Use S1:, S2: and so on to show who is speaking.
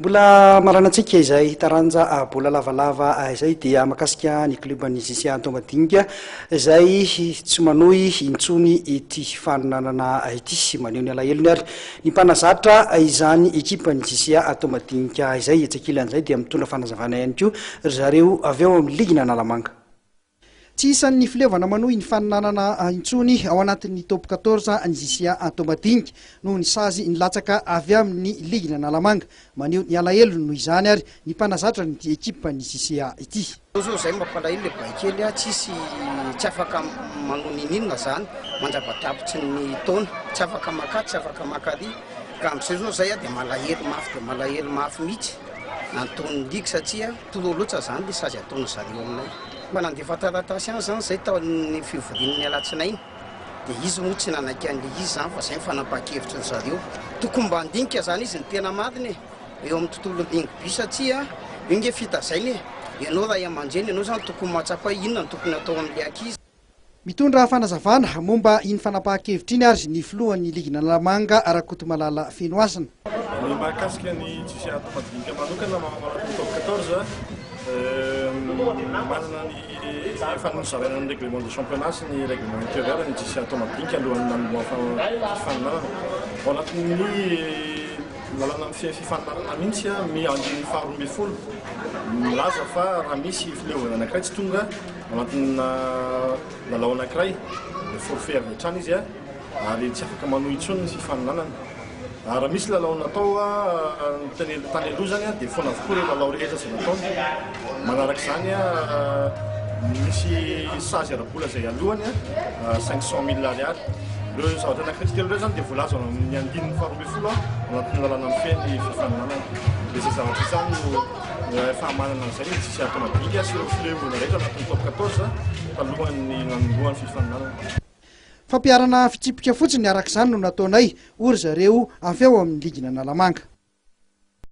S1: Mbola maranantsika izay taranja bola lavalava izay dia mahakasika ny klioban'ny JCA Antohomadinika izay tsy manohy intsony ity fifaninanana ity. Maneho ny alahelony ary ny mpanazatra izany ekipan'ny JCA Antohomadinika izay. Etsy ankilan'izay dia mitondra fanazavana ihany koa ry zareo avy ao amin'ny ligin'Analamanga. Tsy isan'ny fileovana manohy ny faninanana intsony ao anatin'ny Top 14 ny JCA Antohomadinika noho ny sazy nilatsaka avy amin'ny ligin'Analamanga. Maneho ny alahelony noho izany ary ny mpanazatra an'ity ekipan'ny JCA ity.
S2: Zao zao zay mampalahelo le bay kely a, tsisy tsy afaka manao niniana zany mandrabatapitry ny taona, tsy afaka maka tsy afaka maka ary, ka amizay zao zay a de malahelo mafy de malahelo mafy mihitsy nataon'ny ligue satria trop loatra zany le sazy ataon'ny zareo aminay. Mba nandefa taratasy ihany zany zay tamin'ny fivorian'ny alatsinainy de izy moa tsy nanaiky an'le izy zany fa zay ny fanapahan-kevitry ny zareo. Tokony mba handinika zany izy ny tena marina e, eo amin'ny tontolon'ny rugby satria io nge fitazaina e, ianao ray aman-dreny ianao zany tokony mahatsapa hoe inona no tokony atao amin'le ankizy.
S1: Mitondra fanazavana momba iny fanapahan-kevitra iny ary ny filohan'ny ligin'Analamanga, Rakotomalala Fenohasina.
S3: Ny mahakasika ny JCA Antohomadinika manokana ao anatin'ny Top 14, manana ny efa nozaraina ny règlement de championnat sy ny règlement intérieur ny JCA Antohomadinika alohan'ny nanombohan'ny fifaninanana. Ao anatin'ny lalàna mifehy fifaninanana mihitsy ny andininy faha 12 milaza fa raha misy fileovana anankiray tsy tonga anatina lalao anankiray dia forfait avy hatrany izy ary tsy afaka manohy intsony ny fifaninanana. Ary raha misy lalao natao tany aloha zany dia foana avokoa ireo lalao rehetra izay nataony. Manaraka izany, misy sazy ara-bola izay alohany 500 000 ariary. Ireo zavatra anankiray telo ireo zany dia voalaza ao amin'ny andininy faha 12 anatin'ny lalàna mifehy ny fifaninanana. Dia izay zavatra izany no efa manana an'izay ny JCA Antohomadinika sy ireo fileovana rehetra anatin'ny Top 14 talohan'ny nanombohan'ny fifaninanana.
S1: Fampiharana fitsipika fotsiny araka izany no nataonay, hoy ry zareo avy ao amin'ny ligin'Analamanga.